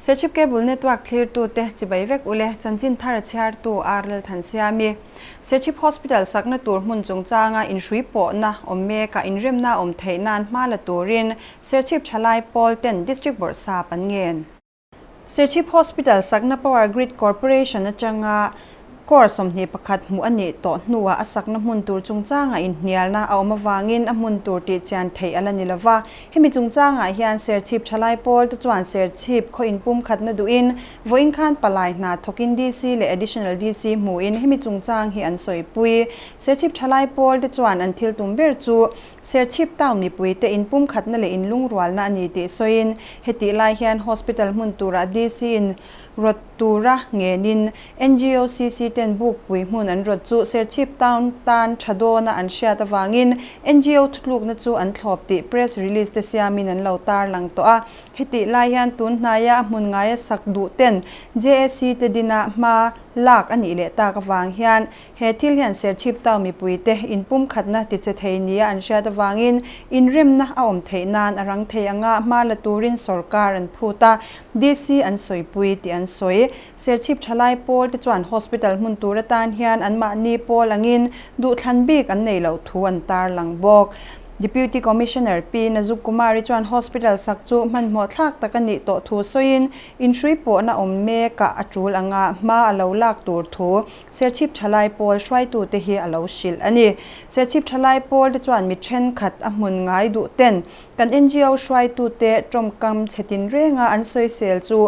Serchhip Cable Network thlirtute chibai vek ule chanchin thar a chhiartu Ar Lalthansiami. Serchhip Hospital sakna tur hmun chungchanga inhrui pawhna awm mekah inremna awm theih nan hma la turin Serchhip thalai pawl ten District Bawrhsap an ngen. Serchhip Hospital sakna Power Grid Corporation atanga Crore 21 hmuh a nih tawh hnuah a sakna hmun tur chungchangah inhnialna a awm avangin a hmun tur tih chian theih a la ni lova. Hemi chungchangah hian Serchhip thalai pawl te chuan Serchhip khaw inpumkhatna duhin vawiin khan palai hna thawkin DC leh Additional DC hmuhin hemi chungchang hi an sawipui. Serchhip thalai pawl te chuan an thil tum ber chu Serchhip town mipuite inpumkhatna leh inlungrualna a ni tih sawiin hetih lai hian hospital hmun turah DC in rawt tura ngenin NGOCC ten bukpui hmun an rawt chu Serchhip town tan tha dawna an hriat avangin NGO thutlukna chu an thlawp tih press release te siamin an lo tarlang tawh a. Hetih lai hian tun hnaia a hmun ngaia sak duh ten JAC te dina hma lak a nih leh tak avang hian He thil hian Serchhip town mipuite inpumkhatna tiche thei nia an hriat avangin inremna a awm theih nan a rang thei anga hma la turin sorkar an phut a, DC an sawipui tih an sawi. Serchhip thalai pawl te chuan hospital hmun tur atan hian anmahni pawl angin duhthlan bik an nei loh thu an tarlang bawk. Deputy Commissioner Pi Nazuk Kumari chuan hospital sak chu hmanhmawh thlak tak a nih tawh thu sawiin inhrui pawhna awm mekah a tul anga hma a lo lak tur thu Serchhip thalai pawl hruaitute hi a lo hrilh a ni. Serchhip thalai pawl te chuan mi thenkhat a hmun ngai duh ten kan NGO hruaitute tawngkam chhe tinrenga an sawisel chu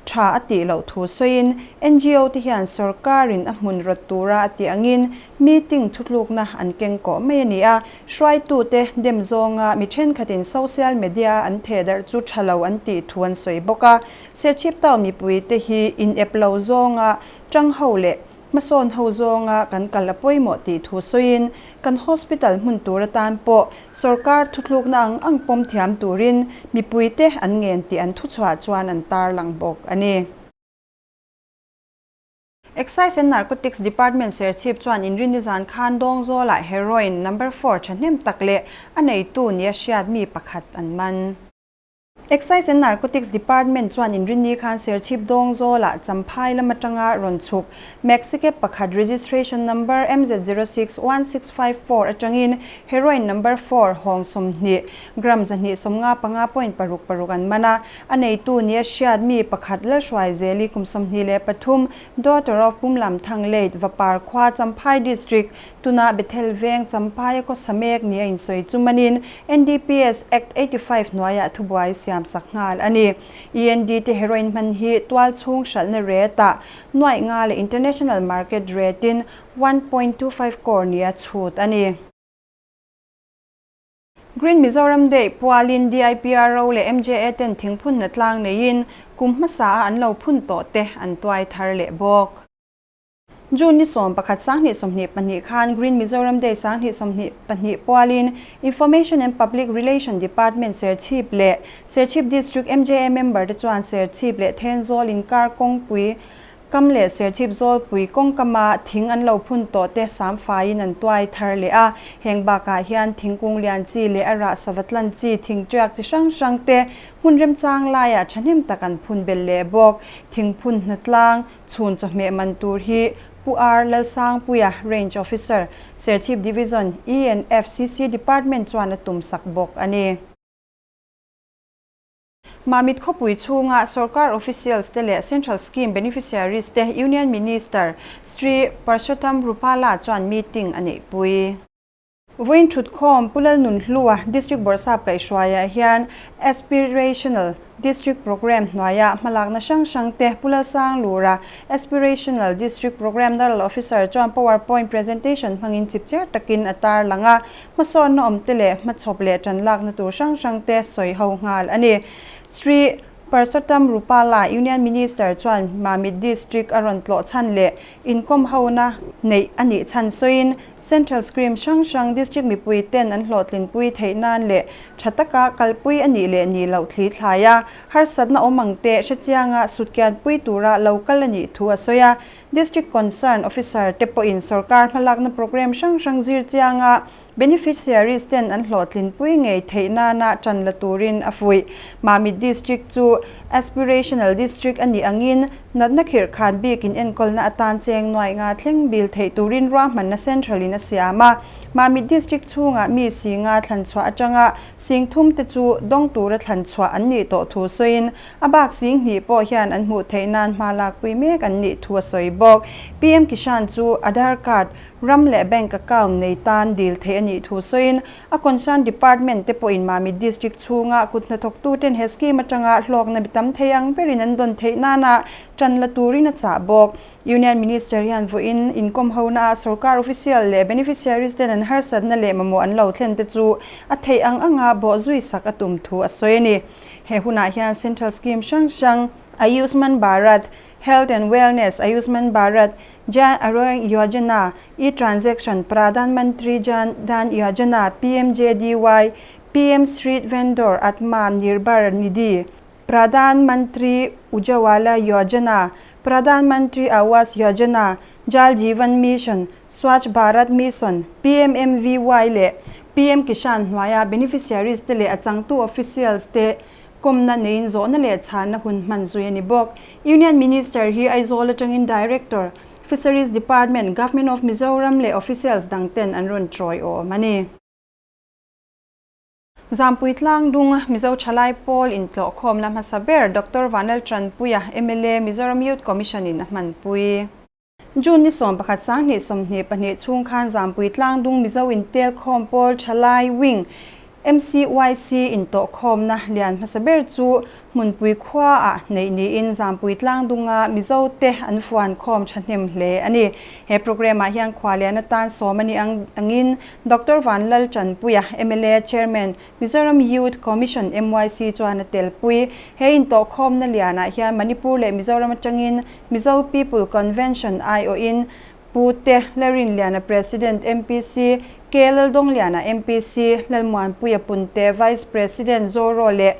tha a tih loh thu sawiin NGO te hian sorkarin a hmun rawt tura a tih angin meeting thutlukna an keng kawh mai a ni a. Hruaitute dem zawnga mi thenkhatin social media a an thehdarh chu tha lo an tih thu an sawi bawk a. Serchhip town mipuite hi inep lo zawnga Tang ho leh hmasawn ho zawnga kan kal a pawimawh tih thu sawiin kan hospital hmun tur atan pawh sorkar thuthlukna ang ang pawm thiam turin mipuite an ngen tih an thuchhuah chuan an tarlang bawk a ni. Excise and Narcotics Department Serchhip chuan inrinni zan khan Dawngzawlah heroin number four thahnem tak leh a neitu nia hriat mi pakhat an man. Excise and Narcotics Department chuan inrinni khan Serchhip Dawngzawlah Champhai lam atanga rawn chhuk Maxicab pakhat registration number MZ 061654 atangin heroin number four hawng 20 gram 255 point paruk paruk an man a. A neitu nia hriat mi pakhat Lalhruaizeli kum 23, daughter of Pumlamthang Late, Vapar khua Champhai District, Tunah Bethel veng Champaia khawsa mek nia insawi chu manin NDPS Act 85 hnuaiah thubuai siam sak nghal a ni. END te heroin hman hi tual chhung hralhna rate ah nuaih nga leh international market rate in 1.25 crore nia chhut a ni. Green Mizoram Day pualin DIPRO leh MJA ten thingphunna tlang neiin kum hmasa a an lo phun tawh te an tuai thar leh bawk. June ni 11 2022 khan Green Mizoram Day 2022 pualin Information and Public Relation Department Serchhip leh Serchhip District MJA member te chuan Serchhip leh Thenzawl inkar kawngpui kam leh Serchhip Zawlpui kawngkama thing an lo phun tawh te sam faiin an tuai thar leh a. Heng bakah hian thingkung lian chi leh a rah savatlan chi thing tiak chi hrang hrang te hmun remchang laiah thahnem tak an phun belh leh bawk. Thingphun hnatlang Chhun chawhmeh man tur hi Pu R. Lalsangpuia, Range Officer, Serchhip Division, ENFCC Department chuan a tum sak bawk a ni. Mamit khawpui chhunga Sorkar officials te leh Central Scheme beneficiaries te Union Minister Sri Parshottam Rupala chuan meeting a neihpui. Vawiin thutkhawm Pu Lalnunhlua District Bawrhsap kaihhruaiah hian Aspirational District Programme hnuaia hmalakna hrang hrang te Pu Lalsanglura Aspirational District Programme Nodal Officer chuan Power Point Presentation hmangin chipchiar takin a tarlang a, hmasawnna awmte leh hmachhawp leh tanlakna tur hrang hrang te sawi ho nghal a ni. Sri Parshottam Rupala Union Minister chuan Mamit District a rawn tlawh chhan leh inkawm hona neih a nih chhan sawiin Central Scheme hrang hrang District mipui ten an hlawhtlinpui theih nan leh tha taka kalpui a nih leh nih loh thli thlai a, harsatna awm ang te hrechianga sutkianpui tura lo kal a nih thu a sawi a. District Concern Officer te pawhin sorkar hmalakna programme hrang hrang zir chianga Beneficiaries ten an hlawhtlinpui ngei theih nana ṭan la turin a fuih. Mamit District chu Aspirational District a nih angin natna khirh khan bik in enkawlna atan cheng nuaih nga thleng bil theih turin ruahmanna Central in a siam a. Mamit District chhungah mi singa thlan chhuah atanga sing thum te chu dawng tura thlan chhuah an nih tawh thu sawiin a bak sing hnih pawh hian an hmuh theih nan hma lakpui mek an nih thu a sawi bawk. PM Kishan chu Aadhaar Card Ram leh bank account nei tan dil theih a nih thu sawiin a concern department te pawhin Mamit District chhunga kut hnathawktuten he scheme atanga hlawkna mi tam thei ang berin an dawn theih nana tan la turin a chah bawk. Union Minister hian vawiin inkawm hona ah sorkar official leh beneficiaries ten an harsatna leh mamawh an lo thlen te chu a theih ang anga bawhzui sak a tum thu a sawi a ni. He hunah hian central scheme hrang hrang Ayushman Bharat, Health and Wellness, Ayushman Bharat, Jan Arogya Yojana, E-Transaction, Pradhan Mantri Jan Dhan Yojana, PMJDY, PM Street Vendor Atma Nirbhar Nidhi, Pradhan Mantri Ujjwala Yojana, Pradhan Mantri Awas Yojana, Jal Jeevan Mission, Swachh Bharat Mission, PMMVY leh PM Kishan hnuaia beneficiaries te leh a changtu officials te Kawmna neiin zawhna leh chhanna hun hman zui a ni bawk. Union Minister hi Aizawl atangin Director, Fisheries Department, Government of Mizoram leh officials dang ten an rawn tawi awm a ni. Zampui Tlangdung, Mizo Thalai Pawl intlawhkhawmna hmasa ber Doctor Vanlal Tranpuia, mla, Mizoram Youth Commission in a hmanpui. June ni 11 sanghnih 22 chhung khan Zampui Tlangdung Mizo Intelkhawm Pawl Thalai Wing, MCYC, intawhkhawmna lian hmasa ber chu Hmunpui khuaah neih niin Zampui Tlangdunga Mizo te an fuan khawm thahnem hle a ni. He programme ah hian khualian atan sawm a nih angin Doctor Vanlal Tanpuia, mla Chairman, Mizoram Youth Commission, MYC, chuan a telpui. He intawhkhawmna lianah hian Manipur leh Mizoram atangin Mizo People Convention aiawhin Pu Te Larinliana President, MPC, K Laldawngliana MPC, Lalmuanpuia Punte Vice President Zoro leh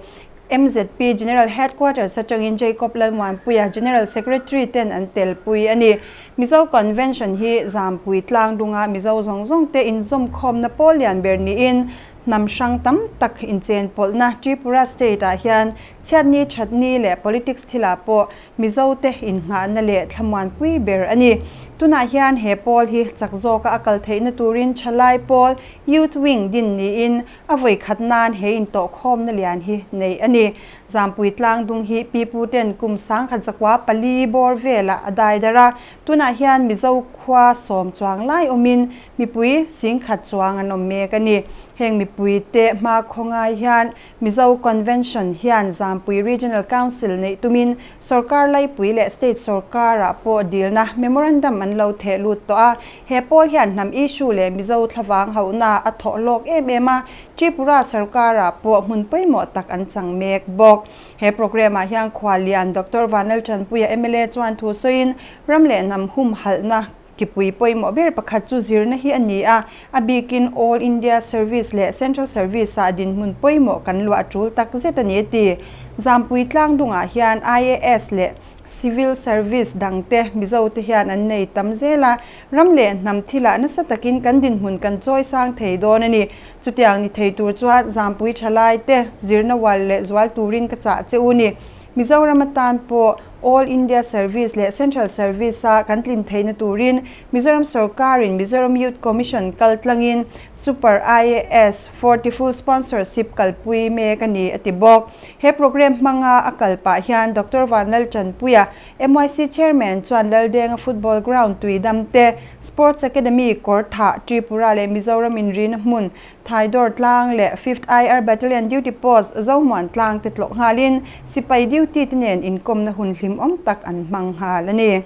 MZP General Headquarters atangin Jacob Lalmuanpuia General Secretary ten an telpui a ni. Mizo Convention hi Zampui tlangdunga Mizo zawng zawng te inzawmkhawmna pawl lian ber niin Hnam hrang tam tak inchenpawlhna Tripura State-ah hian chhiatni thatni leh politics thilah pawh Mizote innghahna leh thlamuanpui ber a ni. Tunah hian he pawl hi chak zawka a kal theihna turin thalai pawl, Youth Wing, din niin a vawi khat nan he intawhkhawmna lian hi neih a ni. Zampui tlangdung hi piputen kum sangkhat zakua pali bawr velah a dai darh a, tunah hian Mizo khua sawm chuang lai awmin mipui singkhat chuang an awm mek a ni. Heng mipuite hma khawngai hian Mizo Convention hian Zampui Regional Council neih tumin sorkar laipui leh state sorkarah pawh dilna memorandum an lo theh lut tawh a. He pawl hian hnam issue leh Mizo thlavang hauhna a thawh hlawk em em a, Tripura sorkarah pawh hmun pawimawh tak an chang mek bawk. He programme ah hian Khuallian Doctor Vanlaltanpuia mla chuan thu sawiin ram leh hnam humhalhna Kipui pawimawh ber pakhat chu zirna hi a ni a, a bikin All India Service leh Central Service-ah dinhmun pawimawh kan luah a tul tak zet a ni a ti. Zampui tlangdungah hian IAS leh Civil Service dangte Mizote hian an nei tam zel a, ram leh hnam thilah nasa takin kan dinhmun kan chawi sang thei dawn a ni. Chutiang ni thei tur chuan Zampui thalaite zirna ual leh zual turin ka chah che u ni. Mizoram atan pawh All India Service leh Central Service-a kan tlin theihna turin Mizoram sorkarin Mizoram Youth Commission kal tlangin Super IAS 40 Full Sponsorship kalpui mek a ni, a ti bawk. He programme hmanga a kal pah hian Doctor Vanlaltanpuia, MYC Chairman chuan Laldenga Football Ground tuidam te, Sports Academy Kawrthah, Tripura leh Mizoram inrina hmun Thaidawr tlang leh Fifth IR Battalion Duty Post Zomuan tlang te tlawh nghalin sipai duty te nen inkawmna hun hlimawm tak an hmang nghal a ni.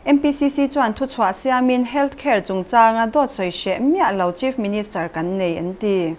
MPCC chuan thuchhuah siamin Health Care chungchanga dawt sawi hreh miah lo Chief Minister kan nei an ti.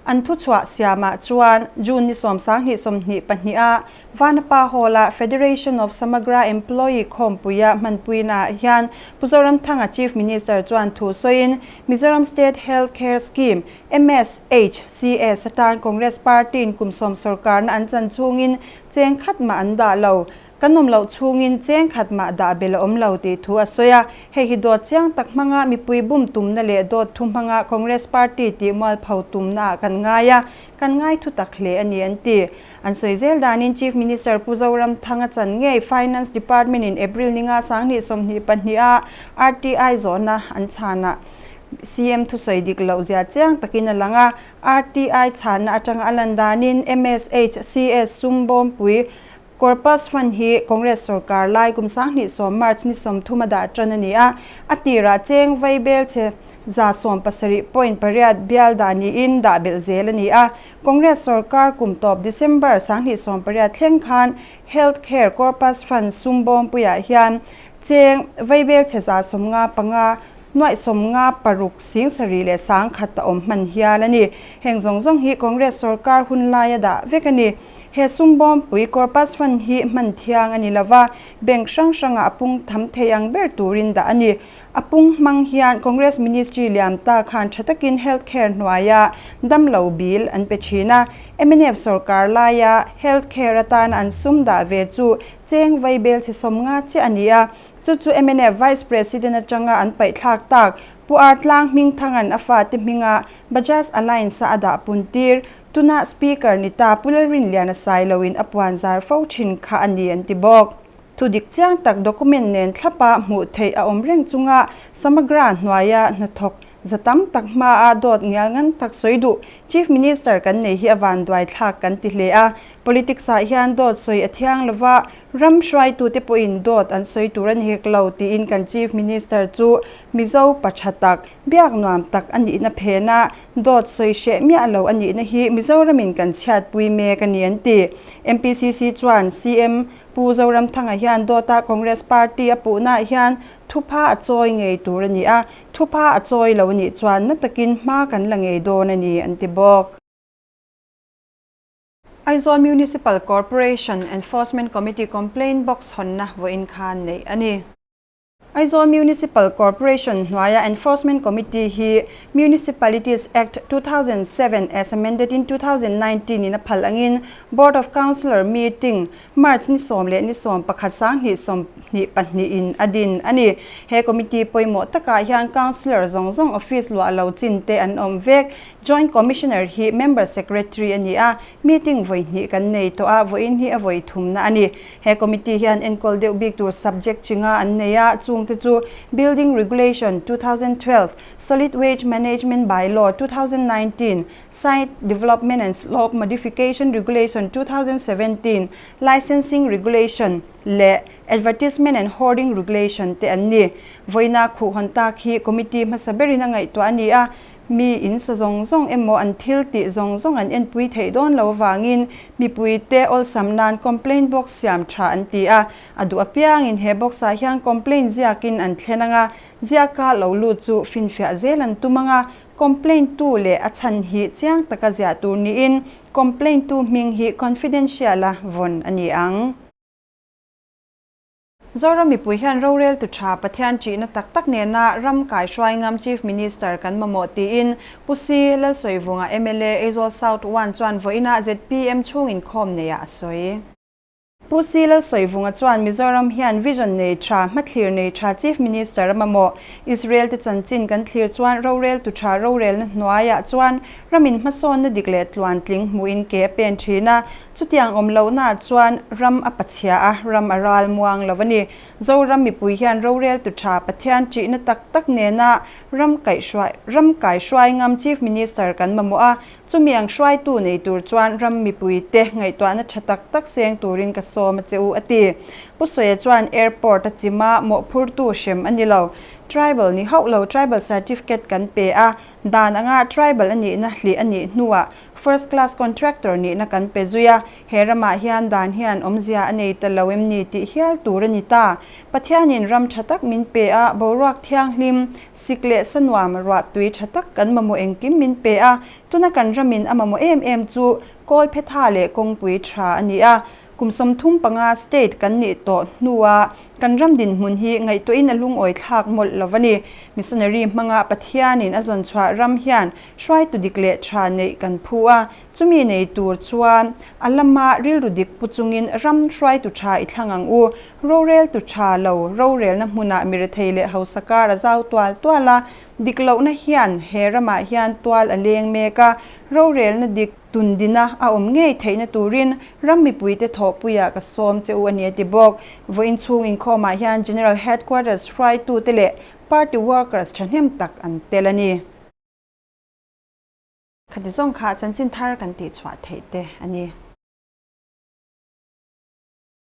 An thuchhuah siamah chuan June ni 72 24 a Vanapa Hall-a Federation of Samagra Employee khawmpuia hmanpuinaah hian Pu Zoramthanga Chief Minister chuan thu sawiin Mizoram State Health Care Scheme, MSHCS, atan Congress Party-in kum sawm sorkarna an chan chhungin cheng khat mah an dah lo. Kan awm loh chhungin cheng khat mah dah bel a awm lo tih thu a sawi a. Hei hi dawt chiang tak hmanga mipui bum tumna leh dawt thu hmanga Congress Party tih mualpho tumnaah kan ngai a, kan ngai thu tak hle a ni an ti. An sawi zel danin Chief Minister Pu Zoramthanga chan ngei Finance Department in April ninga 2022 a RTI zawhna an chhanah CM thusawi dik loh zia chiang takin a lang a. RTI chhanna atanga a lan danin MSHCS sum bawmpui Corpus Fund hi Congress sorkar lai kum 2010 March ni 30 a dah tan a ni a, a tirah cheng vai bel chhe 170.8 bial dah niin dah belh zel a ni a. Congress sorkar kum tawp December 2018 thleng khan Health Care Corpus Fund sum bawmpuiah hian cheng vai bel chhe 55 nuaih 56 sing sarih leh 1000 a awm hman hial a ni. Heng zawng zawng hi Congress sorkar hun laia dah vek a ni. He sum bawmpui Corpus Fund hi hman thiang a ni lova, bank hrang hrangah a pung tham thei ang ber turin dah a ni. A pung hmang hian Congress Ministry liam ta khan tha takin Health Care hnuaia damlo bill an pe thin a. Mnf sorkar laia Health Care atana an sum dah ve chu cheng vai bel chhe 50 chiah a ni a. Chu chu mnf Vice President atanga an paihthlak tak Pu Artlang Hmingthangan a fate hminga Bajaj Alliance-a a dah pun tir. Tuna Speaker ni ta Pu Lalrinliana Sailoin a puan zar fo thin kha a ni an ti bawk. Thu dik chiang tak document nen thlapa hmuh theih a awm reng chunga Samagra hnuaia hnathawk za tam tak hmaa dawt ngial ngan tak sawi duh Chief Minister kan nei hi a van duai thlak kan ti hle a. Politics ah hian dawt sawi a thiang lova, ram hruaitute pawhin dawt an sawi tur a ni hek lo tiin kan Chief Minister chu Mizo pa tha tak, biak nuam tak a nihna phena dawt sawi hreh miah lo a nihna hi Mizoramin kan chhiatpui mek a ni an ti. MPCC chuan CM Pu Zoramthanga hian dawta Congress Party a puhnaah hian thupha a chawi ngei tur a ni a, thupha a chawi lo a nih chuan na takin hma kan la ngei dawn a ni an ti bawk. Aizawl Municipal Corporation Enforcement Committee Complaint Box hawnna vawiin khan neih a ni. Aizawl Municipal Corporation hnuaia Enforcement Committee hi Municipalities Act 2007 as amended in 2019 in a phal angin Board of Councillor meeting March ni sawm leh ni 11 2022 in a din a ni. He committee pawimawh takah hian Councillor zawng zawng office luah lo chin te an awm vek. Joint Commissioner hi Member Secretary a ni a, meeting vawi hnih kan nei tawh a, vawiin hi a vawi thumna a ni. He committee hian enkawl deuh bik tur subject chinga an nei a, chungte chu Building Regulation 2012, Solid Waste Management By-law 2019, Site Development and Slope Modification Regulation 2017, Licensing Regulation leh Advertisement and Hoarding Regulation te an ni. Vawiina khuhhawn tak hi committee hmasa berin a ngaihtuah a ni a, Mi in sa zawng zawng emaw an thil tih zawng zawng an enpui theih dawn lo avangin mipuite awlsam nan complaint box siam tha an ti a, a duh apiangin he box ah hian complaint ziakin an thlen anga, ziaka lo lut chu finfiah zel an tum anga, complaint tu leh a chhan hi chiang taka ziah tur niin complaint tu hming hi confidential a vawn a ni ang. Zoram mipui hian roreltu tha Pathian ṭihna tak tak nena ram kaihruai ngam Chief Minister kan mamawh tiin Pu Si Lalsawivunga mla Aizawl South One chuan vawiinah zpm chhung inkhawm neiah a sawi. Pu Si Lalsawivunga chuan Mizoram hian vision nei tha, hmathlir nei tha Chief Minister a mamawh. Israel te chanchin kan thlir chuan roreltu tha rorelna hnuaiah chuan ramin hmasawnna dik leh tluantling hmuhin ke a pen thin a, Chutiang awm lohnaah chuan ram a pachhia a, ram a ral muang lo a ni. Zoram mipui hian roreltu tha Pathian ṭihna tak tak nena ram kaihhruai ram kaihruai ngam Chief Minister kan mamawh a, chumi ang hruaitu nei tur chuan ram mipuite ngaihtuahna tha tak tak seng turin ka sawm a che u, a ti. Pu Sawia chuan airport a chima mawhphurtu hrem a ni lo. Tribal ni hauh lo tribal certificate kan pe a, dan anga tribal a nihna hlih a nih hnuah. First Class Contractor nihna kan pe zui a, he ramah hian dan hian awmzia a nei ta lo em ni tih hial tur a ni ta. Pathianin ram tha tak min pe a, boruak thianghlim, sik leh sa nuam, ruahtui tha tak kan mamawh engkim min pe a, tuna kan ramin a mamawh em em chu kawl phetha leh kawngpui tha a ni a. Kum 35 state kan nih tawh hnua kan ram dinhmun hi ngaihtuahin a lungawi thlak mawlh lo a ni. Missionary hmanga Pathianin a zawn chhuah ram hian hruaitu dik leh tha neih kan phu a, chumi nei tur chuan a lama rilru dik pu chungin ram hruaitu tha i thlang ang u. Roreltu tha lo rorelna hmunah mirethei leh hausa kar a zau tual tual a, dik lohna hian he ramah hian tual a leng mek a, rorelna dik Tundina a awm ngei theihna turin ram mipuite thawhpuiah ka sawm che u a ni a ti bawk. Vawiin chhung inkhawmah hian General Headquarters hruaitute leh party workers thahnem tak an tel a ni. Khati zawng kha chanchin thar kan tihchhuah theih te a ni.